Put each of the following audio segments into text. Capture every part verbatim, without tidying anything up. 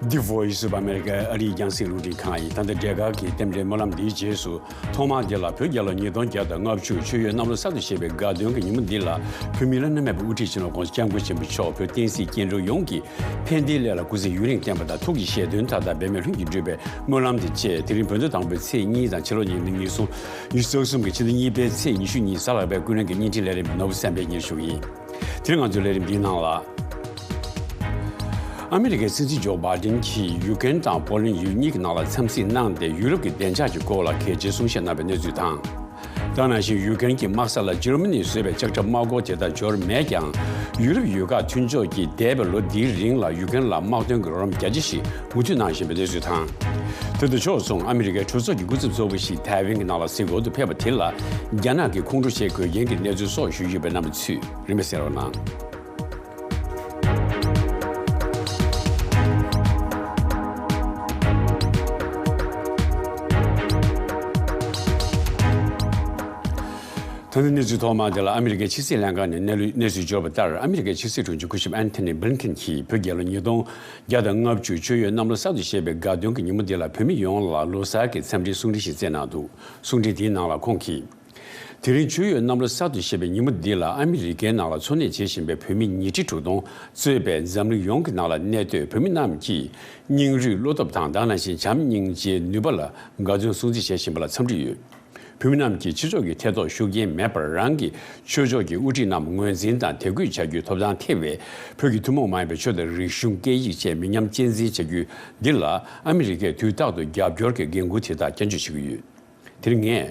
The Voice of America ཨ་རིའི་རྒྱང་སྲིང་རླུང་འཕྲིན་ཁང་ཡིན། ད་ལྟ་འབྲས་དཀར་གྱི་རྟེན་འབྲེལ་སྨོན་ལམ་འདིའི་རྗེས་སུ། ཐོག་མར་འདི་ལ་བོད་རྒྱལ་ལོ་ཉིས་སྟོང་བརྒྱ་དང་ལྔ་བཅུ་ཆོས་ཡོས་གནམ་ལོ་གསར་དུ་བཞད་པའི་དགའ་སྟོན་གྱི་ཉིན་མོ་འདི་ལ། བོད་མི་བླ་ན་མེད་པའི་དབུ་ཁྲིད་སྤྱི་ནོར་༸གོང་ས་༸སྐྱབས་མགོན་ཆེན་པོ་མཆོག་བོད་བསྟན་སྲིད་སྐྱེ་འགྲོ་ཡོངས་ཀྱི་ཕན་བདེའི་སླད་ལ་སྐུ་ཚེ་ཡུན་རིང་བརྟན་པ་དང་། ཐུགས་ཀྱི་བཞེད་དོན་མཐའ་དག་འབད་མེད་ལྷུན་གྱིས་འགྲུབ་པའི་སྨོན་ལམ་དེ་བཅས། དེ་རིང་བོད་ཟླ་དང་པོའི་ཚེས་གཉིས་དང་ཕྱི་ལོ་ཉིས་སྟོང་ཉི་ཤུ་རྩ་གསུམ་གྱི་ཕྱི་ཟླ་གཉིས་པའི་ཚེས་ཉི་ཤུ་གཉིས་གཟའ་ལྷག་པའི་ཀུན་གླེང་གི་བརྙན་འཕྲིན་ལས་རིམ་ནོར་བུ་བསམ་འཕེལ་སྙན་ཞུ་ཡིན། དེ་རིང་ང་ཚོའི་ལས་རིམ་འདིའི་ནང་ལ། ཨ་མི་རི་ཀའི་སྲིད་འཛིན་ཇོ་བྷའི་ཌེན་གྱིས་ཡུ་ཀེན་དང་པོ་ལན་ཡུལ་གཉིས་ཀྱི་ནང་ལ་འཚམས་གཟིགས་གནང་སྟེ། ཡུ་རོབ་ཀྱི་བདེ་འཇགས་ཀྱི་སྐོར་ལ་གལ་ཆེའི་གསུང་བཤད་གནང་བའི་གནས་ཚུལ་དང་། དེ་ནང་བཞིན་ཡུ་ཀེན་གྱི་དམག་ས་ལ་འཇར་མ་ནིས་བཟོས་པའི་ལྕགས་ཁྲབ་དམག་འཁོར་དེ་དག་འབྱོར་མེད་ཀྱང་། ཡུ་རོབ་ཡུལ་ཁག་མཐུན་ཕྱོགས་ཀྱིས་འདས་པའི་ལོ་འདིའི་རིང་ལ་ཡུ་ཀེན་ལ་དམག་དོན་གྱི་རོགས་རམ་རྒྱ་ཆེ་ཞིག་མུ་མཐུད་གནང་བཞིན་པའི་གནས་ཚུལ་དང་། དེ་དང་ཕྱོགས་མཚུངས། ཨ་མི་རི་ཀའི་གྲོས་ཚོགས་ཀྱི་སྐུ་ཚབ་གཙོ་བོ་ཞིག་ཐའེ་ཝན་གྱི་ནང་ལ་གཟིགས་སྐོར་དུ་ཕེབས་པ་དེ་ལ། རྒྱ་ནག་གིས་ཁོང་ཁྲོ་བྱེད་དགོས་རྐྱེན་གྱི་གནས་ཚུལ་སོགས་ཞུས་ཡོད་པའི་རྣམ་པ་ཚོས་རིམ་པས་གསན་རོགས་གནང་། ད་ནི་གནས་ཚུལ་ཐོག་མ་དེ་ལ། ཨ་མི་རི་ཀའི་ཕྱི་སྲིད་ལྷན་ཁང་ནས་གནས་ལུ་གནས་ཚུལ་འབྱོར་བ་ལྟར། ཨ་མི་རི་ཀའི་ཕྱི་སྲིད་དྲུང་ཆེ་སྐུ་ཞབས་ཨན་ཐོ་ནི་བྷི་ལིན་ཀེན་གྱིས་བོད་རྒྱལ་ལོ་ཉིས་སྟོང་བརྒྱ་དང་ལྔ་བཅུ་ཆོས་ཡོས་གནམ་ལོ་གསར་དུ་བཞད་པའི་དགའ་སྟོན་གྱི་ཉིན་མོ་འདི་ལ་བོད་མི་ཡོངས་ལ་ལོ་གསར་གྱི་འཚམས་འདྲིའི་གསུང་འཕྲིན་ཞིག་བསྩལ་གནང་འདུག། གསུང་འཕྲིན་དེའི་ནང་ལ་ཁོང་གིས། དེ་རིང་ཆོས་ཡོས་གནམ་ལོ་གསར་དུ་བཞད་པའི་ཉིན་མོ་འདི་ལ། ཨ་མི་རི་ཀའི་ནང་ལ་འཚོ་གནས་བྱེད་བཞིན་པའི་བོད་མི་ཉིས་ཁྲི་དྲུག་སྟོང་གཙོས་པའི་འཛམ་གླིང་ཡོངས་ཀྱི་ནང་ལ་གནས་སྡོད་བོད་མི་རྣམས་ཀྱིས་སྙིང་རུས་བློ་སྟོབས་དང་། དེ་ནང་བཞིན་བྱམས་སྙིང་རྗེའི་ནུས་པ་ལ་དགའ་བསུ་སྲུང་བརྩི་བྱེད་བཞིན་པ་ལ་འཚམས་འདྲི་ཡོད། བོད་མི་རྣམས་ཀྱིས་ཕྱི་ཕྱོགས་ཀྱི་ཐེ་གཏོགས་ཤུགས་རྐྱེན་མེད་པར། རང་གི་ཆོས་ཕྱོགས་ཀྱི་དབུ་ཁྲིད་རྣམས་ངོས་འཛིན་དང་དད་གུས་བྱ་རྒྱུའི་ཐོབ་ཐང་ཐེ་བའི། བོད་ཀྱི་ཐུན་མོང་མ་ཡིན་པའི་ཆོས་དང་རིག་གཞུང་སྐད་ཡིག་བཅས་མི་ཉམས་གཅེས་འཛིན་བྱ་རྒྱུ་འདི་ལ། ཨ་མི་རི་ཀས་དུས་རྟག་ཏུ་རྒྱབ་སྐྱོར་གྱི་འགན་འཁུར་དེ་དག་བསྐྱར་བརྗོད་བྱེད་ཀྱི་ཡོད། དེ་རིང་ངས་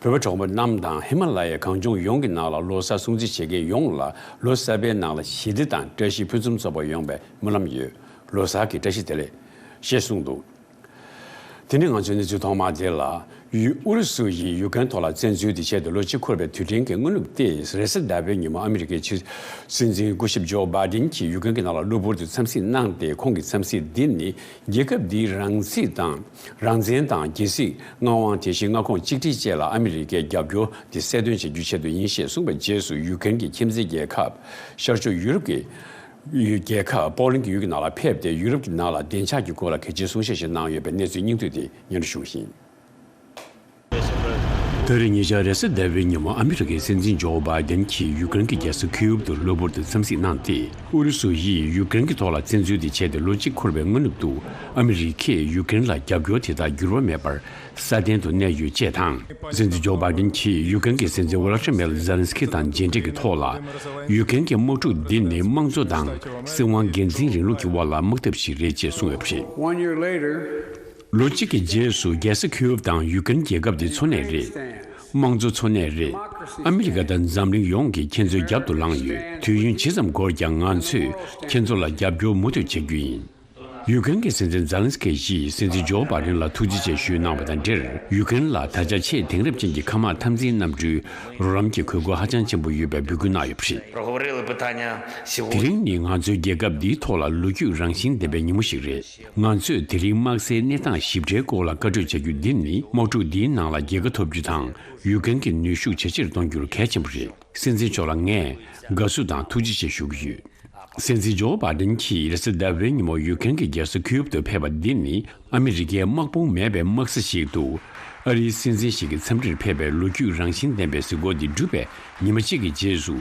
བོད་པ་གྲོགས་པོ་རྣམས་དང་། ཧི་མ་ལ་ཡའི་གངས་ལྗོངས་ཡོངས་ཀྱི་ནང་ལ་ལོ་གསར་སྲུང་བརྩི་བྱེད་མཁན་ཡོངས་ལ། ལོ་གསར་པའི་ནང་ལ་ཞི་བདེ་དང་བཀྲ་ཤིས་ཕུན་སུམ་ཚོགས་པ་ཡོང་བའི་སྨོན་ལམ་ཡོད། ལོ་གསར་གྱི་བཀྲ་ཤིས་བདེ་ལེགས། ཞེས་གསུངས་འདུག། དེ་ནས་ང་ཚོའི་གནས་ཚུལ་ཐོག་མ་དེ་ལ། ཡུ་ཨུ་རུ་སུ་ཡིས་ཡུ་ཀེན་ཐོག་ལ་བཙན་འཛུལ་དེ་བྱས་ཏེ་ལོ་གཅིག་འཁོར་བའི་དུས་དྲན་གྱི་སྔ་ནུབ་སྟེ། རེས་གཟའ་ཟླ་བའི་ཉིན་མོ་ཨ་མི་རི་ཀའི་ཕྱི་སྲིད་འཛིན་སྐུ་ཞབས་ཇོ་བྷའི་ཌེན་གྱིས་ཡུ་ཀེན་གྱི་ནང་ལ་གློ་བུར་དུ་འཚམས་གཟིགས་གནང་སྟེ། ཁོང་གི་འཚམས་གཟིགས་འདི་ནི་རྒྱལ་ཁབ་འདིའི་རང་བཙན་དང་། རང་བཙན་དང་། རྒྱལ་སྲིད་མངའ་དབང་། དེ་བཞིན་མངའ་ཁོངས་གཅིག་སྒྲིལ་ཆེད་ལ་ཨ་མི་རི་ཀའི་རྒྱབ་སྐྱོར་དེ་གསལ་སྟོན་བྱ་རྒྱུའི་ཆེད་དུ་ཡིན་ཞེས་གསུངས་པའི་རྗེས་སུ། ཡུ་ཀེན་གྱི་ཁྱིམ་མཚེས་རྒྱལ་ཁབ་ཤར་ཕྱོགས་ཡུ་རོབ་ཀྱི་རྒྱལ་ཁབ་པོ་ལན་གྱི་ཡུལ་གྱི་ནང་ལ་ཕེབས་ཏེ། ཡུ་རོབ་ཀྱི་ནང་ལ་བདེ་འཇགས་ཀྱི་སྐོར་ལ་གལ་ཆེའི་གསུང་བཤད་ཞིག་གནང་ཡོད་པའི་གནས་ཚུལ་སྙིང་བསྡུས་དེ་སྙན་སྒྲོན་ཞུ་བ་ཡིན། ད་རེས་ཉེ་ཆར་རེས་གཟའ་ཟླ་བའི་ཉིན་མོ་ཨ་མི་རི་ཀའི་སྲིད་འཛིན་ཇོ་བྷའི་ཌེན་གྱིས་ཡུ་ཀེན་གྱི་རྒྱལ་ས་ཁིའུབ་ཏུ་གློ་བུར་དུ་འཚམས་གཟིགས་གནང་སྟེ། ཨུ་རུ་སུ་ཡིས་ཡུ་ཀེན་གྱི་ཐོག་ལ་བཙན་འཛུལ་དེ་བྱས་ཏེ་ལོ་གཅིག་འཁོར་བའི་སྔ་ནུབ་ཏུ། ཨ་མི་རི་ཀས་ཡུ་ཀེན་ལ་རྒྱབ་སྐྱོར་དེ་དག་འགྱུར་བ་མེད་པར་སྲ་བརྟན་དུ་གནས་ཡོད་ཅེས་དང་། སྲིད་འཛིན་ཇོ་བྷའི་ཌེན་གྱིས་ཡུ་ཀེན་གྱི་སྲིད་འཛིན་ཝོ་ལ་ཏྲི་མེར་ཛེ་ལན་སི་ཀི་དང་མཇལ་འཕྲད་ཀྱི་ཐོག་ལ། ཡུ་ཀེན་གྱི་དམག་འཁྲུག་འདི་ནི་དམངས་གཙོ་དང་སྲིད་དབང་སྒེར་འཛིན་རིང་ལུགས་ཀྱི་དབར་ལ་དམག་འཐབ་ཞིག་རེད་ཅེས་གསུངས་ཡོད་པ་རེད། One year later, ལོ་གཅིག་གི་རྗེས་སུ། རྒྱལ་ས་ཁིའུབ་དང་ཡུ་ཀེན་རྒྱལ་ཁབ་འདི་འཚོ་གནས་རེད། དམངས་གཙོ་འཚོ་གནས་རེད། ཨ་མི་རི་ཀ་དང་འཛམ་གླིང་ཡོངས་ཀྱིས་ཁྱེད་ཚོའི་རྒྱབ་ཏུ་ལངས་ཡོད། དུས་ཡུན་ཇི་ཙམ་འགོར་ཀྱང་ང་ཚོས་ཁྱེད་ཚོ་ལ་རྒྱབ་སྐྱོར་མུ་མཐུད་བྱེད་རྒྱུ་ཡིན། ཡུ་ཀེན་གྱི་སྲིད་འཛིན་ཛེ་ལན་སི་ཀི་ཡིས་སྲིད་འཛིན་ཇོ་བྷའི་ཌེན་ལ་ཐུགས་རྗེ་ཆེ་ཞུས་གནང་བ་དང་འབྲེལ། ཡུ་ཀེན་ལ་ད་ཆ་ཆེས་དེང་རབས་ཅན་གྱི་མཁའ་དམག་འཐབ་འཛིང་གནམ་གྲུའི་རོགས་རམ་གྱི་དགོས་མཁོ་ཧ་ཅང་ཆེན་པོ་ཡོད་པའི་འབོད་སྐུལ་གནང་ཡོད་པ་རེད། དེ་རིང་ནི་ང་ཚོའི་རྒྱལ་ཁབ་འདིའི་ཐོག་ལ་ལོ་རྒྱུས་རང་བཞིན་ལྡན་པའི་ཉིན་མོ་ཞིག་རེད། ང་ཚོས་དེ་རིང་དམག་སའི་གནས་སྟངས་ཞིབ་ཕྲའི་སྐོར་ལ་བཀའ་གྲོས་བྱ་རྒྱུ་འདི་ནི། དམག་འཁྲུག་འདིའི་ནང་ལ་རྒྱལ་ཁ་ཐོབ་རྒྱུ་དང་། ཡུ་ཀེན་གྱི་ནུས་ཤུགས་ཇེ་ཆེར་གཏོང་རྒྱུར་གལ་ཆེན་པོ་རེད། སྲིད་འཛིན་མཆོག་ལ་ངས་དགའ་བསུ་དང་ཐུགས་རྗེ་ཆེ་ཞུ་གི་ཡོད། སྲིད་འཛིན་ཇོ་བྷའི་ཌེན་གྱིས་རེས་གཟའ་ཟླ་བའི་ཉིན་མོ་ཡུ་ཀེན་གྱི་རྒྱལ་ས་ཁིའུབ་ཏུ་ཕེབས་པ་འདི་ནི། ཨ་མི་རི་ཀའི་དམག་དཔུང་མེད་པའི་དམག་ས་ཞིག་ཏུ་ཨ་རིའི་སྲིད་འཛིན་ཞིག་གི་འཚམས་འདྲིར་ཕེབས་པའི་ལོ་རྒྱུས་རང་བཞིན་ལྡན་པའི་གཟིགས་སྐོར་འདི་གྲུབ་པའི་ཉི་མ་གཅིག་གི་རྗེས་སུ།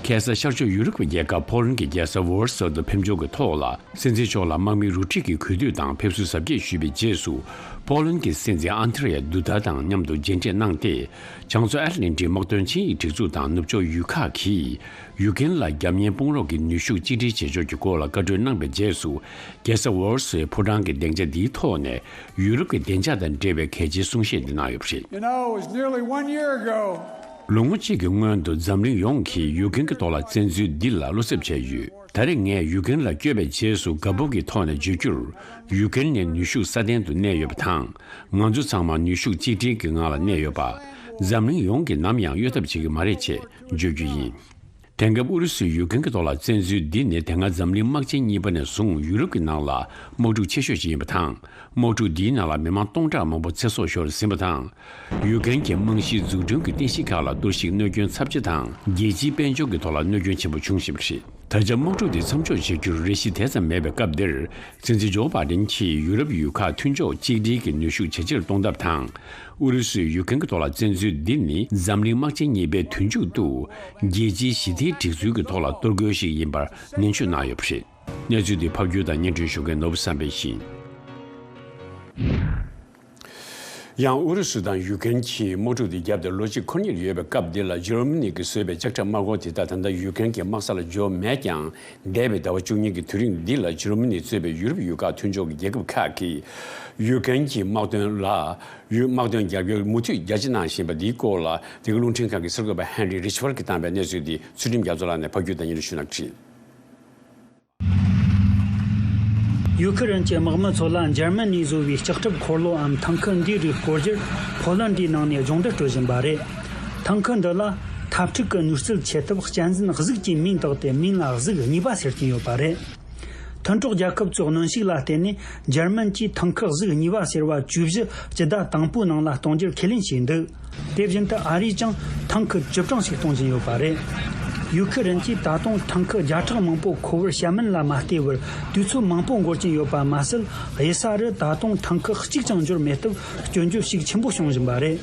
ཁ་སང་ཤར་ཕྱོགས་ཡུ་རོབ་ཀྱི་རྒྱལ་ཁབ་ཕོ་ལན་གྱི་རྒྱལ་ས་ཝོར་སོ་དུ་ཕེབས་འབྱོར་གྱི་ཐོག་ལ། སྲིད་འཛིན་མཆོག་ལ་དམག་མི་རུ་ཁྲིད་ཀྱི་གུས་འདུད་དང་ཕེབས་བསུ་གཟབ་རྒྱས་ཞུས་པའི་རྗེས་སུ། ཕོ་ལན་གྱི་སྲིད་འཛིན་ཨན་ཏྲེ་ཡ་དུ་ད་དང་མཉམ་དུ་མཇལ་འཕྲད་གནང་སྟེ། བྱང་མཚོ་ཨེཊ་ལན་ཏིག་དམག་དོན་ཆིངས་ཡིག་སྒྲིག་འཛུགས་དང་ནུབ་ཕྱོགས་ཡུལ་ཁག་གིས་ཡུ་ཀེན་ལ་རྒྱབ་གཉེར་དཔུང་རོགས་ཀྱི་ནུས་ཤུགས་གཅིག་སྒྲིལ་བྱེད་ཕྱོགས་ཀྱི་སྐོར་ལ་བཀའ་གྲོས་གནང་པའི་རྗེས་སུ། རྒྱལ་ས་ཝོར་སོའི་ཕོ་བྲང་གི་སྡིངས་ཆ་འདིའི་ཐོག་ནས་ཡུ་རོབ་ཀྱི་བདེ་འཇགས་དང་འབྲེལ་བའི་གལ་ཆེའི་གསུང་བཤད་འདི་གནང་ཡོད་པ་རེད། You know, it was nearly one year ago. ལོ་ངོ་གཅིག་གི་སྔོན་དུ་འཛམ་གླིང་ཡོངས་ཀྱིས་ཡུ་ཀེན་གྱི་ཐོག་ལ་བཙན་འཛུལ་འདི་ལ་བློ་འཚབ་བྱས་ཡོད། ད་རེས་ངས་ཡུ་ཀེན་ལ་བསྐྱོད་པའི་རྗེས་སུ་དགའ་སྤོབས་ཀྱི་ཐོག་ནས་བརྗོད་རྒྱུར། ཡུ་ཀེན་ནི་ནུས་ཤུགས་སྲ་བརྟན་དུ་གནས་ཡོད་པ་དང་། ང་ཚོ་ཚང་མ་ནུས་ཤུགས་གཅིག་སྒྲིལ་གྱི་ངང་ལ་གནས་ཡོད་པ། འཛམ་གླིང་ཡོངས་ཀྱིས་ནམ་ཡང་གཡོ་ཐབས་བྱེད་ཀྱི་མ་རེད་ཅེས་བརྗོད་རྒྱུ་ཡིན། དེང་སྐབས་ཨུ་རུ་སུས་ཡུ་ཀེན་གྱི་ཐོག་ལ་བཙན་འཛུལ་འདི་ནི་དེ་སྔ་འཛམ་གླིང་དམག་ཆེན་གཉིས་པ་ནས་བཟུང་ཡུ་རོབ་ཀྱི་ནང་ལ་དམག་འཁྲུག་ཆེ་ཤོས་ཤིག་ཡིན་པ་དང་། དམག་འཁྲུག་འདིའི་ནང་ལ་མི་མང་སྟོང་ཕྲག་མང་པོ་ཚེ་སྲོག་ཤོར་ཟིན་པ་དང་། ཡུ་ཀེན་གྱི་རྨང་གཞིའི་འཛུགས་སྐྲུན་གྱི་རྟེན་གཞི་ཁག་ལ་གཏོར་བཤིག་གནོད་སྐྱོན་ཚབས་ཆེ་དང་། རྒྱལ་སྤྱིའི་དཔལ་འབྱོར་གྱི་ཐོག་ལ་གནོད་སྐྱོན་ཆེན་པོ་བྱུང་བཞིན་པ་རེད། ད་ཆ་དམག་འཁྲུག་དེ་མཚམས་འཇོག་བྱེད་རྒྱུར་རེ་ཞིག་དེ་ཙམ་མེད་པའི་སྐབས་འདིར། སྲིད་འཛིན་ཇོ་བྷའི་ཌེན་གྱིས་ཡུ་རོབ་ཡུལ་ཁག་མཐུན་ཕྱོགས་གཅིག་སྒྲིལ་གྱི་ནུས་ཤུགས་ཇེ་ཆེར་གཏོང་ཐབས་དང་། ཨུ་རུ་སུས་ཡུཀ་རེན་གྱི་ཐོག་ལ་བཙན་འཛུལ་འདི་ནི་འཛམ་གླིང་དམག་ཆེན་གཉིས་པའི་དུས་མཇུག་ཏུ། རྒྱལ་སྤྱིའི་ཞི་བདེའི་སྒྲིག་འཛུགས་ཀྱི་ཐོག་ལ་གཏོར་རྒོལ་ཞིག་ཡིན་པར་ནན་བརྗོད་གནང་ཡོད་པ་རེད། གནས་ཚུལ་འདི་ཕབ་སྒྱུར་དང་སྙན་སྒྲོན་ཞུ་མཁན་ནོར་བུ་བསམ་འཕེལ་ཡིན། ཡང་ཨུ་རུ་སུ་དང་ཡུཀ་རེན་གྱི་དམག་འཁྲུག་འདི་བརྒྱབ་སྟེ་ལོ་གཅིག་འཁོར་ཉེར་ཡོད་པའི་སྐབས་འདི་ལ། འཇར་མ་ནི་གིས་བཟོས་པའི་ལྕགས་ཁྲབ་དམག་སྒོ་དེ་དག་ད་ལྟ་ཡུཀ་རེན་གྱི་དམག་ས་ལ་འབྱོར་མེད་ཀྱང་། འདས་པའི་ཟླ་བ་བཅུ་གཉིས་ཀྱི་དུས་རིང་འདི་ལ་འཇར་མ་ནི་གཙོས་པའི་ཡུ་རོབ་ཡུལ་ཁག་མཐུན་ཕྱོགས་ཀྱི་རྒྱལ་ཁབ་ཁག་གིས་ཡུཀ་རེན་གྱི་དམག་དོན་ལ་ཡུ་དམག་དོན་རྒྱབ་སྐྱོར་མུ་མཐུད་རྒྱ་ཆེ་གནང་བཞིན་པ་འདིའི་སྐོར་ལ། འདི་ག་རླུང་འཕྲིན་ཁང་གི་གསར་འགོད་པ་ཧན་རི་རི་ཆི་ཝར་གྱིས་བཏང་བའི་གནས་ཚུལ་འདི་ཚུལ་ཁྲིམས་རྒྱ་མཚོ་ལགས་ནས་ཕབ་སྒྱུར་དང་སྙན་སྒྲོན་ཞུ་གནང་གི་རེད། ཡུ་ཁུ་རེན་གྱི་དམག་མི་ཚོ་ལ་འཇར་མ་ནི་བཟོ་བའི་ལྕགས་ཁྲབ་འཁོར་ལོའམ་ཐང་ཁུ་འདིའི་རིགས་སྤོ་རྒྱུར་ཕོ་ལན་ཌིའི་ནང་ནས་སྦྱོང་བརྡར་སྤྲོད་བཞིན་པ་རེད། ཐང་ཁུ་འདི་ལ་འཐབ་འཁྲུག་གི་ནུས་རྩལ་ཆེ་སྟབས་གཅན་གཟན་གཟིག་གི་མིང་བཏགས་ཏེ། མིང་ལ་གཟིག་གཉིས་པ་ཟེར་གྱིན་ཡོད་པ་རེད། མཐུན་གྲོགས་རྒྱལ་ཁབ་ཚོའི་གནོན་ཤུགས་ལ་བརྟེན་ནས་འཇར་མན་གྱིས་ཐང་ཁུ་གཟིག་གཉིས་པ་ཟེར་བ་བཅུ་བཞི་སྤྱི་ཟླ་དང་པོའི་ནང་ལ་གཏོང་རྒྱུར་ཁས་ལེན་བྱས་འདུག་དེ་བཞིན་དུ་ཨ་རིས་ཀྱང་ཐང་ཁུ་བཅུ་གྲངས་ཤིག་གཏོང་བཞིན་ཡོད་པ་རེད། ཡུ་ཁུ་རེན་གྱིས་ད་དུང་ཐང་ཁུ་བརྒྱ་ཕྲག་མང་པོ་ཁོ་བོར་བཤམས་མིན་ལ་མ་ལྟོས་པར། དུས་ཚོད་མང་པོ་འགོར་གྱིན་ཡོད་པ་མ་ཟད། གཡུལ་ས་རུ་ད་དུང་ཐང་ཁུ་གཅིག་ཀྱང་འབྱོར་མེད་སྟབས། སྐྱོན་བརྗོད་ཤུགས་ཆེན་པོ་བྱུང་བཞིན་པ་རེད།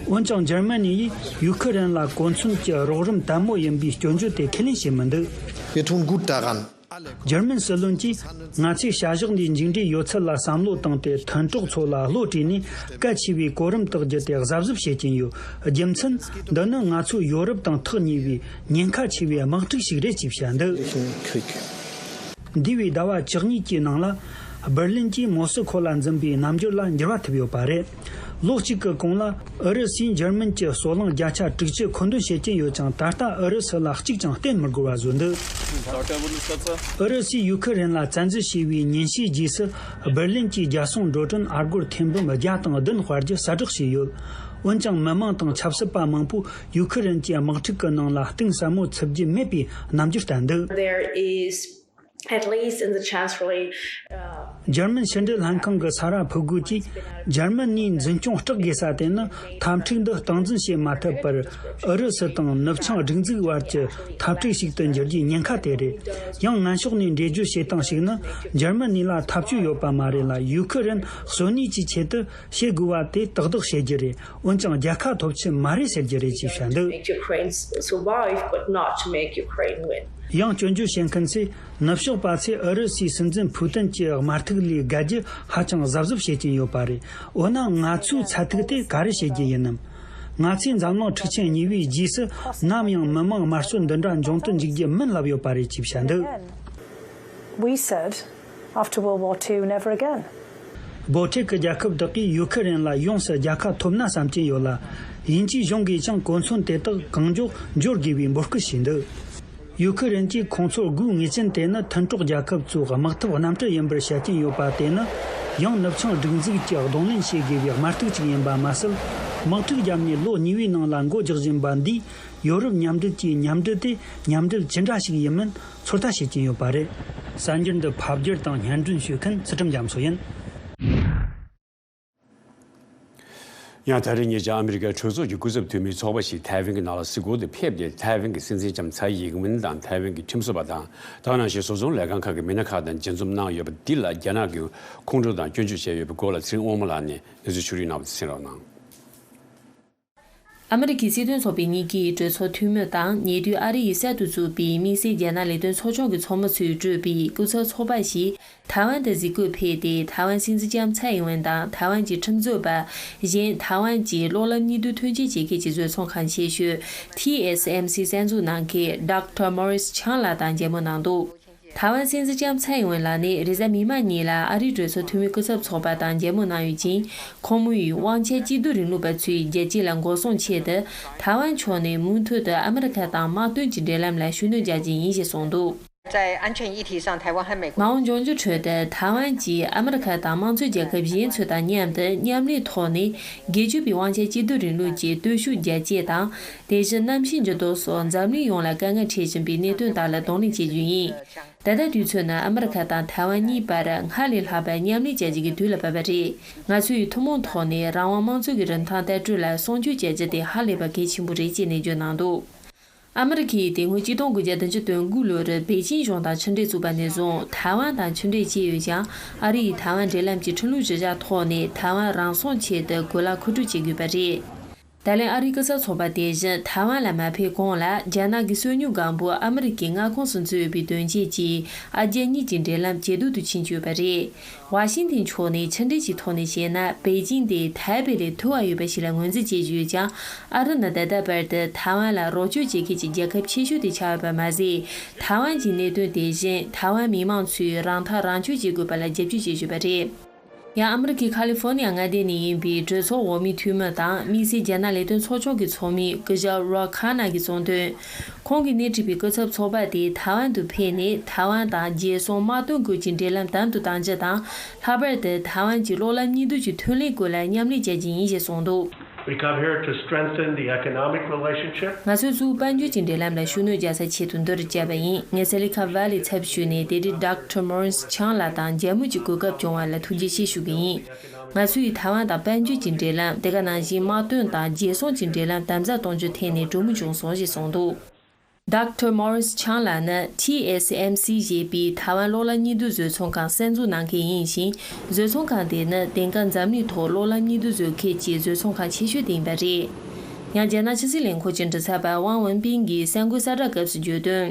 འོན་ཀྱང་འཇར་མ་ནི་ཡིས་ཡུ་ཁུ་རེན་ལ་གོ་མཚོན་གྱི་རོགས་རམ་དལ་མོ་ཡིན་པའི་སྐྱོན་བརྗོད་དེ་ཁས་ལེན་བྱེད་མི་འདུག Wir tun gut daran, འཇར་མན་སྲིད་བློན་གྱིས། ང་ཚོས་བྱ་གཞག་འདིའི་མཇུག་འབྲས་ཡོད་ཚད་ལ་བསམ་བློ་བཏང་སྟེ། མཐུན་གྲོགས་ཚོ་ལ་བློ་དྲིས་ནས། གལ་ཆེ་བའི་གོ་རིམ་དག་བརྒྱུད་དེ་གཟབ་གཟབ་བྱེད་ཀྱིན་ཡོད། རྒྱུ་མཚན། འདི་ནི་ང་ཚོའི་ཡོ་རོབ་དང་ཐག་ཉེ་བའི་ཉེན་ཁ་ཆེ་བའི་དམག་འཁྲུག་ཞིག་རེད་ཅེས་བཤད་འདུག་འདས་པའི་ཟླ་བ་བཅུ་གཉིས་ཀྱི་ནང་ལ། སྦེར་ལིན་གྱིས་མོ་སི་ཁོ་ལ་འཛིན་པའི་རྣམ་འགྱུར་ལ་འགྱུར་བ་ཐེབས་ཡོད་པ་རེད། ལོ་གཅིག་གི་གོང་ལ་ཨུ་རུ་སུས་འཇར་མན་གྱི་སོལ་རླངས་བརྒྱ་ཆ་དྲུག་ཅུ་མཁོ་འདོན་བྱེད་ཀྱིན་ཡོད་ཀྱང་། ད་ལྟ་ཨུ་རུ་སུ་ལ་གཅིག་ཀྱང་བརྟེན་མི་དགོས་པ་བཟོས་འདུག་ཨུ་རུ་སུས་ཡུ་ཁུ་རེན་ལ་བཙན་འཛུལ་བྱས་པའི་ཉིན་ཤས་རྗེས་སུ། སྦེར་ལིན་གྱིས་རྒྱལ་སྲུང་འགྲོ་གྲོན་ཨ་སྒོར་ཐེར་འབུམ་བརྒྱ་དང་བདུན་སྤར་རྒྱུ་གསལ་བསྒྲགས་བྱས་ཡོད། འོན་ཀྱང་མི་མང་དང་ཆབ་སྲིད་པ་མང་པོས་ཡུ་ཁུ་རེན་གྱི་དམག་འཁྲུག་གི་ནང་ལ་གཏིང་ཟབ་མོ་ཚུད་རྒྱུ་མེད་པའི་རྣམ་འགྱུར་བསྟན་འདུག There is at least in the Chancellery, uh, འཇར་མན་ཕྱི་འབྲེལ་ལྷན་ཁང་གི་ས་ར་ཕུ་གུ་གྱིས། འཇར་མ་ནིའི་འཛིན་སྐྱོང་སྐྲག་དགོས་ས་དེ་ནི། འཐབ་འཁྲུག་འདི་སྟངས་འཛིན་བྱེད་མ་ཐུབ་པར། ཨུ་རུ་སུ་དང་ནུབ་བྱང་སྒྲིག་འཛུགས་བར་གྱི་འཐབ་འཁྲུག་ཞིག་ཏུ་འགྱུར་རྒྱུའི་ཉེན་ཁ་དེ་རེད། ཡང་ངན་ཕྱོགས་ནས་འགྲེལ་བརྗོད་བྱེད་སྟངས་ཤིག་ནི། འཇར་མ་ནི་ལ་འཐབ་རྩོད་ཡོད་པ་མ་རེད་ལ། ཡུ་ཁུ་རེན་གསོན་ནུས་ཀྱི་ཆེད་དུ་བྱེད་དགོས་པ་དེ་ཏག་ཏག་བྱེད་རྒྱུ་རེད། འོན་ཀྱང་རྒྱལ་ཁ་ཐོབ་ཆེད་མ་རེད་ཟེར་རྒྱུ་རེད་ཅེས་བཤད་འདུག Make Ukraine s- survive, but not to make Ukraine win. ཡང་སྐྱོན་བརྗོད་བྱེད་མཁན་ཚོས། ནུབ་ཕྱོགས་པ་ཚོས་ཨུ་རུ་སུའི་སྲིད་འཛིན་ཕུའུ་ཏིན་གྱི་དམར་ཐིག་ལས་བརྒལ་རྒྱུ་ཧ་ཅང་གཟབ་གཟབ་བྱེད་ཀྱིན་ཡོད་པ་རེད། འོ་ན་ང་ཚོའི་ཚད་ཐིག་དེ་ག་རེ་བྱེད་རྒྱུ་ཡིན་ནམ། ང་ཚོས་འཛམ་གླིང་འཁྲུག་ཆེན་གཉིས་པའི་རྗེས་སུ་ནམ་ཡང་མི་མང་དམར་གསོད་འདི་འདྲ་འབྱུང་དུ་འཇུག་རྒྱུ་མིན་ལབ་ཡོད་པ་རེད་ཅེས་བཤད་འདུག We said, after World War Two, never again. སྦོ་ཊེ་ཀི་རྒྱལ་ཁབ་དག་གིས་ཡུ་ཁུ་རེན་ལ་ཡོངས་སུ་རྒྱལ་ཁ་ཐོབ་ན་བསམ་གྱིན་ཡོད་ལ། དབྱིན་ཇིའི་གཞུང་གིས་ཀྱང་གོ་མཚོན་དེ་དག་གང་མགྱོགས་འབྱོར་དགོས་པའི་འབོད་སྐུལ་བྱས་འདུག་ཡུ་ཁུ་རེན་གྱིས་ཁོང་ཚོར་དགོས་ངེས་ཅན་དེ་ནི་མཐུན་གྲོགས་རྒྱལ་ཁབ་ཚོའི་དམག་འཐབ་རྣམ་གྲངས་ཡིན་པར་བཤད་ཀྱིན་ཡོད་པ་དེ་ནི། ཡང་ནུབ་བྱང་སྒྲིག་འཛུགས་ཀྱིས་གདོང་ལེན་བྱེད་དགོས་པའི་དམར་ཐིག་ཅིག་ཡིན་པ་མ་ཟད། དམག་འཁྲུག་བརྒྱབ་ནས་ལོ་གཉིས་པའི་ནང་ལ་འགོ་རྒྱག་བཞིན་པ་འདིས། ཡོ་རོབ་མཉམ་འབྲེལ་གྱི་མཉམ་འབྲེལ་དེ་མཉམ་འབྲེལ་ཅི་འདྲ་ཞིག་ཡིན་མིན་ཚོད་ལྟ་བྱེད་ཀྱིན་ཡོད་པ་རེད། གསར་འགྱུར་འདི་ཕབ་བསྒྱུར་དང་སྙན་སྒྲོན་ཞུ་མཁན་ཚུལ་ཁྲིམས་རྒྱ་མཚོ་ཡིན། ཡང་ད་རེས་ཉེ་ཆར་ཨ་མི་རི་ཀའི་གྲོས་ཚོགས་ཀྱི་སྐུ་ཚབ་འཐུས་མིའི་ཚོགས་པ་ཞིག་ཐའེ་ཝན་གྱི་ནང་ལ་གཟིགས་སྐོར་དུ་ཕེབས་ཏེ། ཐའེ་ཝན་གྱི་སྲིད་འཛིན་ལྕམ་ཚའེ་ཡིག་མིན་དང་ཐའེ་ཝན་གྱི་ཁྲིམས་བཟོ་བ་དང་། དེ་ནང་བཞིན་བཟོ་ཚོང་ལས་ཁང་ཁག་གི་མི་སྣ་ཁག་དང་མཇལ་འཛོམས་གནང་ཡོད་པ་འདི་ལ་རྒྱ་ནག་གིས་ཁོང་ཁྲོ་དང་སྐྱོན་བརྗོད་བྱས་ཡོད་པའི་སྐོར་ལ་ཚེ་རིང་དབང་མོ་ལགས་ནས་གནས་ཚུལ་ཕྱོགས་སྒྲིག་གནང་བ་དེ་གསན་རོགས་གནང་། ཨ་མི་རི་ཀའི་སྲིད་དོན་ཚོགས་པའི་གཉིས་ཀྱི་གྲོས་ཚོགས་འཐུས་མི་དང་། ཉེ་དུས་ཨ་རི་ཡིས་གསར་དུ་བཙུགས་པའི་དམིགས་བསལ་རྒྱ་ནག་ལས་དོན་ཚོགས་ཆུང་གི་ཚོགས་མི་ཚོས་གཙོས་པའི་སྐུ་ཚབ་ཚོགས་པ་ཞིག་ཐའེ་ཝན་དུ་གཟིགས་སྐོར་ཕེབས་ཏེ། ཐའེ་ཝན་སྲིད་འཛིན་ལྕམ་ཚའེ་ཡིན་ཝེན་དང་། ཐའེ་ཝན་གྱི་ཁྲིམས་བཟོ་བ། གཞན་ཐའེ་ཝན་གྱི་གློག་ལམ་གཉིས་ལྡན་ཐོན་སྐྱེད་བྱེད་མཁན་གྱི་བཟོ་ཚོང་ཁང་ཆེ་ཤོས་ཐི་ཨེས་ཨེམ་སི་གསར་འཛུགས་གནང་མཁན་ཌོག་ཊར་མོ་རིས་ཆང་ལགས་དང་མཇལ་མོལ་གནང་འདུག་ཐའེ་ཝན་སྲིད་འཛིན་ལྕམ་ཚའེ་ཡིན་ཝེན་ལགས་ནི་རེས་གཟའ་མིག་དམར་ཉིན་ལ་ཨ་རིའི་གྲོས་ཚོགས་འཐུས་མི་སྐུ་ཚབ་ཚོགས་པ་དང་མཇལ་མོལ་གནང་ཡོད་ཅིང་། ཁོང་མོས་དབང་ཆའི་སྐྱིད་སྡུག་རིང་ལུགས་པ་ཚོས་རྒྱལ་སྤྱི་ལ་མགོ་སྲུང་ཆེད་དུ། ཐའེ་ཝན་ཕྱོགས་ནས་མུ་མཐུད་དུ་ཨ་མི་རི་ཁ་དང་དམག་དོན་གྱི་འབྲེལ་ལམ་ལ་ཤུགས་སྣོན་རྒྱག་རྒྱུ་ཡིན་ཞེས་གསུངས་འདུག 在安全议题上，台湾和美国 མ་འོངས་ལྗོངས་རྒྱུ་ཁྲོད་དུ་ཐའེ་ཝན་གྱིས་ཨ་མི་རི་ཁ་དང་དམངས་གཙོའི་རྒྱལ་ཁབ་གཞན་ཚོ་དང་མཉམ་དུ་མཉམ་ལས་ཐོག་ནས་རྒྱལ་སྤྱི་པའི་དབང་ཆའི་སྐྱིད་སྡུག་རིང་ལུགས་ཀྱི་སྟོབས་ཤུགས་རྒྱ་སྐྱེད་དང་། དེ་བཞིན་གནམ་གཤིས་འགྱུར་ལྡོག་སོགས་འཛམ་གླིང་ཡོངས་ལ་དཀའ་ངལ་འཕྲད་བཞིན་པའི་གནད་དོན་དག་ལ་གདོང་ལེན་བྱེད་རྒྱུ་ཡིན། ད་ལྟ་དུས་ཚོད་ནི་ཨ་མི་རི་ཁ་དང་ཐའེ་ཝན་གཉིས་བར་སྔར་ལས་ལྷག་པའི་མཉམ་ལས་བྱ་རྒྱུ་གི་དུས་ལ་བབས་པ་རེད། ང་ཚོས་ཐུན་མོང་ཐོག་ནས་རང་དབང་དམངས་གཙོ་གི་རིན་ཐང་ལྟ་གྲུབ་ལ་སྲུང་སྐྱོབ་བྱ་རྒྱུ་དེ་ཧ་ལས་པ་གལ་ཆེན་པོ་རེད་ཅེས་ནན་བརྗོད་གནང་འདུག་ཨ་མི་རི་ཀས་དེ་སྔོན་ཆིག་སྟོང་དགུ་བརྒྱ་བདུན་ཅུ་དོན་དགུ་ལོར་པེ་ཅིང་གཞུང་དང་ཕྱི་འབྲེལ་བཙུགས་པ་ནས་བཟུང་ཐའེ་ཝན་དང་ཕྱི་འབྲེལ་བྱས་ཡོད་ཀྱང་། ཨ་རི་ཡིས་ཐའེ་ཝན་འབྲེལ་ལམ་གྱི་ཁྲིམས་ལུགས་གཞི་བཞག་ཐོག་ནས་ཐའེ་ཝན་རང་སྲུང་ཆེད་དུ་གོ་ལ་མཁོ་སྤྲོད་བྱེད་དགོས་པ་རེད། ད་ལན་ཨ་རིའི་སྐུ་ཚབ་ཚོགས་པ་དེ་བཞིན་ཐའེ་ཝན་ལ་མ་ཕེབས་གོང་ལ། རྒྱ་ནག་གི་སོ་ཉུལ་སྒམ་པོ་ཨ་མི་རི་ཀའི་མངའ་ཁོངས་སུ་འཛུལ་ཡོད་པའི་དོན་རྐྱེན་གྱིས། ཨ་རྒྱ་གཉིས་ཀྱི་འབྲེལ་ལམ་ཇེ་སྡུག་ཏུ་ཕྱིན་ཡོད་པ་རེད། ཝ་ཤིང་ཏན་ཕྱོགས་ནས་ཕྱི་འབྲེལ་གྱི་ཐོག་ནས་བཤད་ན། པེ་ཅིང་དེ་ཐའེ་པེ་ལས་ཐུ་བ་ཡོད་པ་ཞིག་ལ་ངོས་འཛིན་བྱེད་ཀྱི་ཡོད་ཀྱང་། ཨ་རི་ནི་ད་ལྟ་བར་དུ་ཐའེ་ཝན་ལ་རོགས་སྐྱོར་བྱེད་མཁན་གྱི་རྒྱལ་ཁབ་ཆེ་ཤོས་དེ་ཆགས་ཡོད་པ་མ་ཟད། ཐའེ་ཝན་གྱི་གནད་དོན་དེ་བཞིན་ཐའེ་ཝན་མི་མང་ཚོས་རང་ཐག་རང་གཅོད་བྱེད་དགོས་པ་ལ་རྒྱབ་སྐྱོར་བྱེད་བཞིན་པ་རེད། ཡང་ཨ་མི་རི་ཀའི་ཁ་ལི་ཧྥོར་ནི་ཡ་མངའ་སྡེ་ནས་ཡིན་པའི་གྲོས་ཚོགས་འོག་མའི་འཐུས་མི་དང་། དམིགས་བསལ་རྒྱ་ནག་ལས་དོན་ཚོགས་ཆུང་གི་ཚོགས་མི་ཀི་ཞའོ་རོ་ཁ་ན་གིས་གསུངས་དོན། ཁོང་གིས་སྣེ་ཁྲིད་པའི་སྐུ་ཚབ་ཚོགས་པ་དེ་ཐའེ་ཝན་དུ་ཕེབས་ནས། ཐའེ་ཝན་དང་རྒྱལ་སྲུང་དམག་དོན་སྐོར་གྱི་འབྲེལ་ལམ་དམ་དུ་གཏོང་རྒྱུ་དང་། ལྷག་པར་དུ་ཐའེ་ཝན་གྱི་གློག་ལམ་གཉིས་ལྡན་གྱི་མཐུན་ལམ་སྐོར་ལ་མཉམ་ལས་བྱ་རྒྱུ་ཡིན་ཞེས་གསུངས་འདུག We come here to strengthen the economic relationship. ང་ཚོས་གཙོ་བོ་དཔལ་འབྱོར་གྱི་འབྲེལ་ལམ་ལ་ཤུགས་སྣོན་རྒྱག་སའི་ཆེད་དུ་འདིར་བཅར་བ་ཡིན། ངས་སི་ལི་ཁ་ཝེ་ལི་ཚབ་ཞུས་ནས་དེ་རིང་ཌོག་ཊར་མོ་རིས་ཆང་ལགས་དང་མཇལ་མོལ་གྱི་གོ་སྐབས་བྱུང་བ་ལ་ཐུགས་རྗེ་ཆེ་ཞུ་གི་ཡིན། ང་ཚོས་ཐའེ་ཝན་དང་དཔལ་འབྱོར་གྱི་འབྲེལ་ལམ། དེ་ག་ནང་བཞིན་དམག་དོན་དང་རྒྱལ་སྲུང་གི་འབྲེལ་ལམ་དམ་ཟབ་གཏོང་རྒྱུའི་ཐད་ནས་གྲོས་མོལ་བྱུང་སོང་ཞེས་གསུངས་འདུག་ཌོག་ཊར་མོ་རིས་ཆང་ལགས་ནི་ཊི་ཨེས་ཨེམ་སི་ཞེས་པའི་ཐའེ་ཝན་གློག་ལམ་གཉིས་ལྡན་བཟོ་ཚོང་ཁང་གསར་འཛུགས་གནང་མཁན་ཡིན་ཞིང་། བཟོ་ཚོང་ཁང་དེ་ནི་དེང་སྐབས་འཛམ་གླིང་ཐོག་གློག་ལམ་གཉིས་ལྡན་བཟོ་མཁན་གྱི་བཟོ་ཚོང་ཁང་ཆེ་ཤོས་དེ་ཡིན་པ་རེད། ཡང་རྒྱ་ནག་ཕྱི་སྲིད་ལས་ཁུངས་ཀྱི་མགྲིན་ཚབ་པ་ཝང་ཝུན་པིན་གྱིས་གསར་འགོད་གསལ་བསྒྲགས་སྐབས་སུ་བརྗོད་དོན།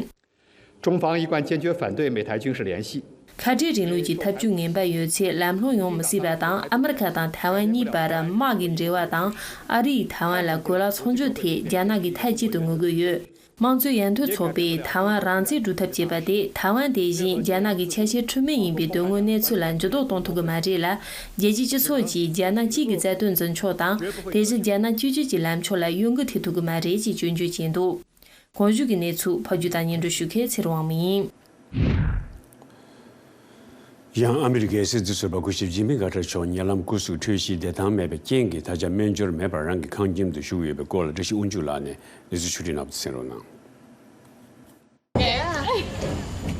中方一贯坚决反对美台军事联系。 ཁ་བྲལ་རིང་ལུགས་ཀྱི་ཐབས་ཇུས་ངན་པ་ཡོད་ཚེ་ལམ་ལྷོང་ཡོང་མི་སྲིད་པ་དང་། ཨ་མི་རི་ཁ་དང་ཐའེ་ཝན་གཉིས་བར་དམག་གི་འབྲེལ་བ་དང་། ཨ་རི་ཡིས་ཐའེ་ཝན་ལ་གོ་ལ་ཚོང་སྒྱུར་ཐད་རྒྱ་ནག་གིས་མཐའ་གཅིག་ཏུ་ངོ་རྒོལ་ཡོད། དམངས་གཙོའི་ཡར་ཐོན་ཚོགས་པས་ཐའེ་ཝན་རང་བཙན་སྒྲུབ་ཐབས་བྱེད་པ་དེ། ཐའེ་ཝན་དེ་བཞིན་རྒྱ་ནག་གི་ཆ་ཤས་ཁྲིམས་མེད་ཡིན་པའི་དོན་དངོས་གནས་ཚུལ་ལ་འགྱུར་ལྡོག་གཏོང་ཐུབ་ཀྱི་མ་རེད་ལ། རྒྱལ་སྤྱིའི་སྤྱི་ཚོགས་ཀྱིས་རྒྱ་ནག་གཅིག་གི་རྩ་དོན་འཛིན་ཕྱོགས་དང་། དེ་བཞིན་རྒྱ་ནག་གཅིག་གྱུར་གྱི་ལམ་ཕྱོགས་ལ་གཡོ་འགུལ་ཐེབས་ཐུབ་ཀྱི་མ་རེད་ཅེས་སྐྱོན་བརྗོད་བྱས་འདུག་གོང་ཞུས་ཀྱི་གནས་ཚུལ་ཕབ་སྒྱུར་དང་སྙན་སྒྲོན་ཞུ་མཁན་ཚེ་རིང་དབང་མོ་ཡིན། ཡང་ཨ་མི་རི་ཀའི་སྲིད་འཛིན་ཟུར་པ་སྐུ་ཞབས་ཇི་མི་ཀར་ཏར་མཆོག་ཉེ་ལམ་སྐུ་གཟུགས་ཁྲོད་གཤིས་བདེ་ཐང་མེད་པའི་རྐྱེན་གྱིས་ད་ཆ་སྨན་སྦྱོར་མེད་པར་རང་གི་ཁང་ཁྱིམ་དུ་བཞུགས་ཡོད་པའི་སྐོར་ལ་བཀྲ་ཤིས་དབང་ཕྱུག་ལགས་ནས་གནས་ཚུལ་ཕྱོགས་སྒྲིག་གནང་བ་གསན་རོགས་གནང་།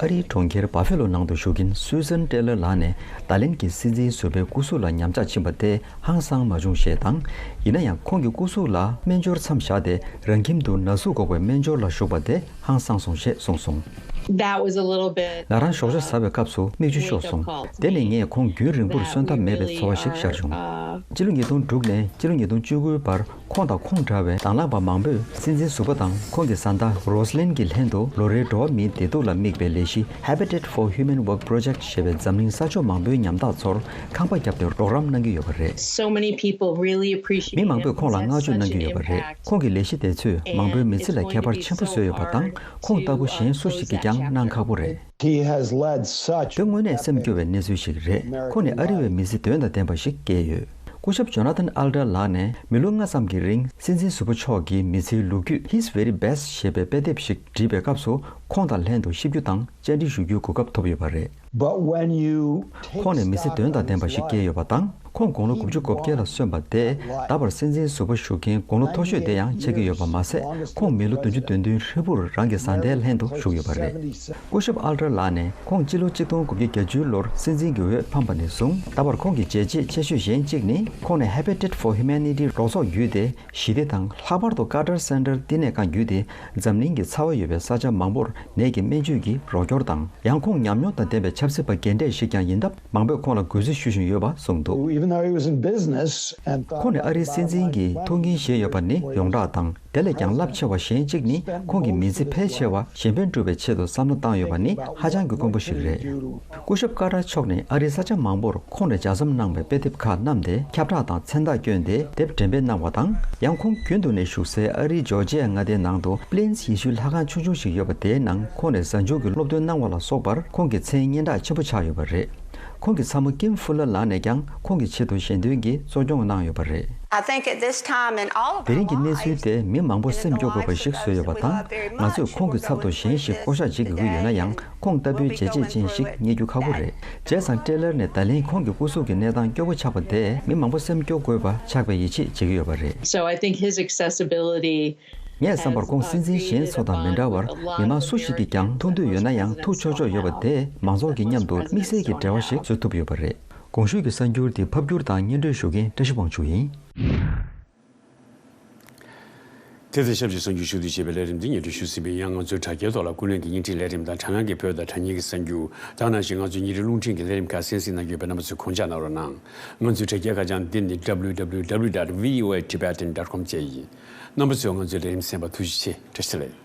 ཨ་རིའི་གྲོང་ཁྱེར་བྷ་ཕེ་ལོ་ནང་དུ་བཞུགས་མཁན་སུ་ཟན་ཏེ་ལར་ལགས་ནས་ད་ལན་གྱི་སྲིད་འཛིན་ཟུར་པའི་སྐུ་གཟུགས་ལ་ཉམས་ཆག་ཕྱིན་པ་དེ་ཧང་སང་མ་བྱུང་ཞེས་དང་། ཡིན་ན་ཡང་ཁོང་གི་སྐུ་གཟུགས་ལ་སྨན་སྦྱོར་མཚམས་བཞག་སྟེ་རང་ཁྱིམ་དུ་ན་ཟུག་འགོག་པའི་སྨན་སྦྱོར་ལ་ཞུགས་པ་དེ་ཧང་སངས་སོང་ཞེས་གསུངས་སོང་། That was a little bit ང་རང་ཞོགས་ཇ་ཟ་བའི་སྐབས་སུ་མིག་ཆུ་ཤོར་སོང་། དེ་ནས་ངས་ཁོང་རྒྱུན་རིང་པོར་གསོན་ཐབས་མེད་པའི་ཚོར་བ་ཞིག་ཤར་བྱུང་། ཕྱི་ལོ་ཉིས་སྟོང་དྲུག་ནས་ཕྱི་ལོ་ཉིས་སྟོང་བཅུ་དགུའི་བར་ཁོང་དང་ཁོང་འདྲ་བའི་དང་བླངས་པ་མང་པོས་སྲིད་འཛིན་ཟུར་པ་དང་ཁོང་གི་བཟའ་ཟླ་རོས་ལིན་གྱི་ལྷན་དུ་ལོ་རེའི་འགྲོ་བ་མིའི་བདེ་སྡུག་ལ་དམིགས་པའི་ལས་གཞི་Habitat for Human Work Project ཞེས་པའི་འཛམ་གླིང་ས་ཕྱོགས་མང་པོའི་ཉམ་ཐག་ཚོར་ཁང་པ་བརྒྱབ་སྟེ་རོགས་རམ་གནང་གི་ཡོད་པ་རེད། So many people really appreciate མི་མང་པོས་ཁོང་ལ་བསྔགས་བརྗོད་གནང་གི་ཡོད་པ་རེད། ཁོང་གི་ལས་གཞི་དེ་ཚོས་མང་པོའི་མི་ཚེ་ལ་ཁྱད་པར་ཆེན་པོ་བཟོས་ཡོད་པ་དང་། ཁོང་ལྟ་བུ་གཞན་སུ་ཞིག་གིས་ཀྱང་གནང་ཁག་པོ་རེད། He has led such དེ་དངོས་གནས་སེམས་སྐྱོ་བའི་གནས་ཚུལ་ཞིག་རེད། ཁོང་ནས་ཨ་རི་བའི་མི་ཚེ་དོན་དང་ལྡན་པ་ཞིག་བསྐྱལ་ཡོད། སྐུ་ཞབས་ཇོ་ན་ཐན་ཨལ་ཏར་ལགས་ནས་མི་ལོ་ལྔ་ཙམ་གྱི་རིང་སྲིད་འཛིན་ཟུར་པ་མཆོག་གི་མི་ཚེའི་ལོ་རྒྱུས་His Very Best ཞེས་པའི་དཔེ་དེབ་ཞིག་བྲིས་པའི་སྐབས་སུ་ཁོང་དང་ལྷན་དུ་གཤིབ་རྒྱུ་དང་བཅར་འདྲི་ཞུ་རྒྱུའི་གོ་སྐབས་ཐོབ་ཡོད་པ་རེད། But when you take ཁོང་ནས་མི་ཚེ་དོན་དང་ལྡན་པ་ཞིག་སྐྱེལ་ཡོད་པ་དང་། ཁོང་དགུང་ལོ་དགུ་བཅུ་གོ་བརྒྱད་ལ་སོན་པ་དེ་ད་བར་སྲིད་འཛིན་ཟུར་པ་བཞུགས་མཁན་དགུང་ལོ་མཐོ་ཤོས་དེ་ཡང་ཆགས་ཀྱི་ཡོད་པ་མ་ཟད། ཁོང་མི་ལོ་བདུན་ཅུ་དོན་བདུན་ཧྲིལ་པོར་རང་གི་བཟའ་ཟླའི་ལྷན་དུ་བཞུགས་ཡོད་པ་རེད། སྐུ་ཞབས་ཨལ་ཏར་ལགས་ནས་ཁོང་སྤྱི་ལོ་གཅིག་སྟོང་དགུ་བརྒྱ་བརྒྱད་ཅུ་ལོར་སྲིད་འཛིན་གྱི་འོས་འཕངས་པ་ནས་བཟུང་ད་བར་ཁོང་གི་བྱས་རྗེས་ཆེ་ཤོས་གཞན་གཅིག་ནི་ཁོང་ནས་Habitat for Humanity རོགས་ཚོགས་བརྒྱུད་དེ། ཞི་བདེ་དང་ལྷག་པར་དུ་ཀར་ཏར་སེན་ཏར་བསྟི་གནས་ཁང་བརྒྱུད་དེ་འཛམ་གླིང་གི་ཚ་བ་ཡོད་པའི་ས་ཆ་མང་པོར་ནད་ཀྱི་སྨན་བཅོས་ཀྱི་རོགས་སྐྱོར་དང་། ཡང་ཁོང་ཉམས་མྱོང་དང་ལྡན་པའི་ཆབ་སྲིད་པ་རྒན་གྲས་ཤིག་ཀྱང་ཡིན་སྟབས། མང་པོས་ཁོང་ལ་གུས་བརྩི་ཞུ་བཞིན་ཡོད་པ་གསུངས་འདུག Even though he was in business and thought ཁོང་ནི་ཨ་རིའི་སྲིད་འཛིན་གྱི་ཐུགས་འགན་བཞེས་ཡོད་པ་ནི་ཡོངས་གྲགས་དང་། དེ་ལས་ཀྱང་རླབས་ཆེ་བ་གཞན་གཅིག་ནི་ཁོང་གིས་མི་ཚེ་ཕལ་ཆེ་བ་གཞན་ཕན་སྒྲུབ་པའི་ཆེད་དུ་བསམ་བློ་བཏང་ཡོད་པ་ནི་ཧ་ཅང་གི་དཀོན་པོ་ཞིག་རེད། སྐུ་ཞབས་ཀར་ཏར་མཆོག་ནས་ཨ་རིའི་ས་ཆ་མང་པོར་ཁོང་ནས་ལྗགས་རྩོམ་གནང་བའི་དཔེ་དེབ་ཁག་བསྣམས་ཏེ་ཁྱབ་བསྒྲགས་དང་མཚན་རྟགས་བསྐྱོན་ཏེ་དེབ་འགྲེམས་སྤེལ་གནང་བ་དང་། ཡང་ཁོང་རྒྱུན་དུ་ནས་བཞུགས་སའི་ཨ་རིའི་ཇོར་ཇི་ཡ་མངའ་སྡེའི་ནང་དུ་Plains ཡེ་ཤུའི་ལྷ་ཁང་ཆུང་ཆུང་ཞིག་ཡོད་པ་དེའི་ནང་ཁོང་ནས་གཟའ་མཇུག་གི་སློབ་སྟོན་གནང་བ་ལ་སོགས་པར་ཁོང་གི་མཚན་སྙན་གྲགས་ཆེན་པོ་ཆགས་ཡོད་པ་རེད། ཁོང་གི་ཚ་མོ་ཀིམ་ཧྥུ་ལར་ལགས་ནས་ཀྱང་ཁོང་གི་ཆེད་དུ་ཞལ་འདོན་གྱི་གཙོ་སྐྱོང་གནང་ཡོད་པ་རེད། I think at this time in all of དེ་རིང་གི་གནས་ཚུལ་དེ་མི་མང་པོ་སེམས་སྐྱོ་དགོས་པ་ཞིག་བཟོས་ཡོད་པ་དང་། ང་ཚོས་ཁོང་གི་ཚབ་ཏུ་གཞན་ཞིག་བསྐོ་གཞག་བྱེད་དགོས་ཀྱི་ཡོད་ན་ཡང་། ཁོང་ལྟ་བུའི་བྱས་རྗེས་ཅན་ཞིག་རྙེད་རྒྱུ་ཁག་པོ་རེད། བྱས་ཙང་ཀྲེ་ལར་ནས་ད་ལན་ཁོང་གི་སྐུ་གཟུགས་ཀྱི་གནས་སྟངས་སྐྱོ་པོ་ཆགས་པ་དེས་མི་མང་པོ་སེམས་སྐྱོ་དགོས་པ་ཆགས་པའི་ཡིད་ཆེས་བྱེད་ཀྱི་ཡོད་པ་རེད། So I think his accessibility ངས་བསམ་པར་ཁོང་སྲིད་འཛིན་གཞན་ཚོ་དང་མི་འདྲ་བར་མི་མང་སུ་ཞིག་གིས་ཀྱང་ཐུགས་འདོད་ཡོད་ན་ཡང་ཐུགས་ཆོག་ཆོག་ཡོད་པ་དེས་མང་ཚོགས་ཀྱི་མཉམ་དུ་དམིགས་བསལ་གྱི་འབྲེལ་བ་ཞིག་བཟོ་ཐུབ་ཡོད་པ་རེད། གོང་ཞུས་ཀྱི་གསར་འགྱུར་དེ་ཕབ་བསྒྱུར་དང་སྙན་སྒྲོན་ཞུ་མཁན་བཀྲ་ཤིས་དབང་ཕྱུག་ཡིན། དེ་དང་ཆབས་ཅིག་གསར་འགྱུར་ཞུ་གཏུག་ཅེས་པའི་ལས་རིམ་འདི་སྙན་སྒྲོན་ཞུ་ཟིན་པའི། ཡང་ང་ཚོའི་དྲ་རྒྱའི་ཐོག་ལ་ཀུན་གླེང་གི་བརྙན་འཕྲིན་ལས་རིམ་དང་། དྲ་ངང་གི་བོད་དང་དྲ་བརྙན་གྱི་གསར་འགྱུར། དེ་ནང་བཞིན་ང་ཚོའི་ཉིན་རེའི་རླུང་འཕྲིན་གྱི་ལས་རིམ་ཁག་གསན་གཟིགས་གནང་རྒྱུ་ཡོད་པས། རྣམ་པ་ཚོས་དགོངས་འཇགས་གནང་རོགས་གནང་། ང་ཚོའི་དྲ་རྒྱའི་ཁ་བྱང་འདི་ནི་www dot voatibetan dot com བཅས་ཡིན། རྣམ་པ་ཚོས་ང་ཚོའི་ལས་རིམ་གསན་པར་ཐུགས་རྗེ་ཆེ། བཀྲ་ཤིས་བདེ་ལེགས།